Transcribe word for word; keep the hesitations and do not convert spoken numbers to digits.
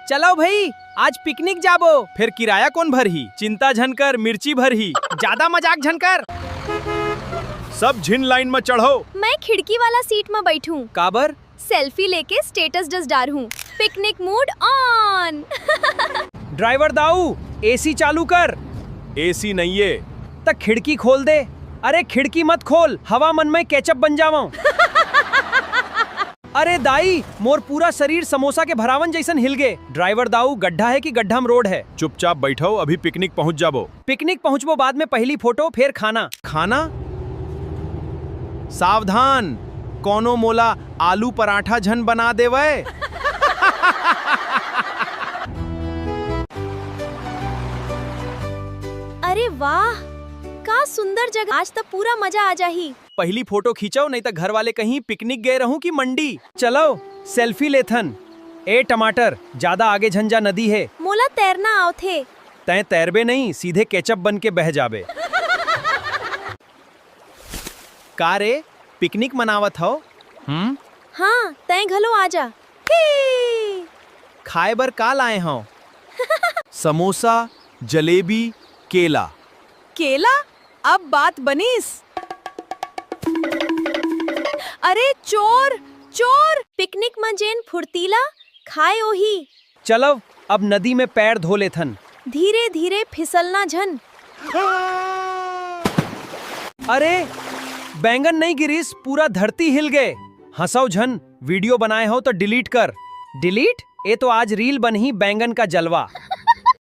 चलो भई, आज पिकनिक जाबो। फेर किराया कोन भरही? चिंता झन कर, मिर्ची भरही। जादा मजाक झन कर। सब झिन लाइन म चढ़ो। मैं खिड़की वाला सीट म बैठूं। काबर? सेल्फी लेके स्टेटस डस डारहूं। Picnic mood on. ड्राइवर दाऊ, एसी चालू कर। एसी नइये। त खिड़की खोल दे। अरे खिड़की मत खोल, हवा मन में केचप बन जावं। अरे दाई, मोर पूरा शरीर समोसा के भरावन जइसन हिल गे। ड्राइवर दाऊ, गड्ढा है कि गड्ढा में रोड है? चुपचाप बैठो, अभी पिकनिक पहुंच जाबो। पिकनिक पहुंचबो बाद में, पहली फोटो, फेर खाना। खाना? सावधान, कोनो मोला आलू पराठा झन बना देवय। अरे वाह, का सुंदर जगह, आज त पूरा मजा आ जाही। पहली फोटो खींचव, नहीं त घर वाले कहीं पिकनिक गए रहूं कि मंडी। चलो, सेल्फी लेथन। ए टमाटर, जादा आगे झन जा, नदी हे। मोला तैरना आवथे। तैं तैरबे नहीं, सीधे केचप बन के बह जाबे। का रे, पिकनिक मनावत हव? हम्म? हाँ, तैं घलो आ जा। ही! खाए बर का लाए हव? समोसा, जलेबी, केला। केला? अब बात बनिस। अरे चोर, चोर! पिकनिक म जेन फुर्तीला, खाए ओही। चलव, अब नदी में पैर धो लेथन। धीरे-धीरे फिसलना झन। अरे, बैंगन नइ गिरिस, पूरा धरती हिल गे। हंसव झन, वीडियो बनाए हव त डिलीट कर। डिलीट? ए तो आज रील बनही, बैंगन का जलवा।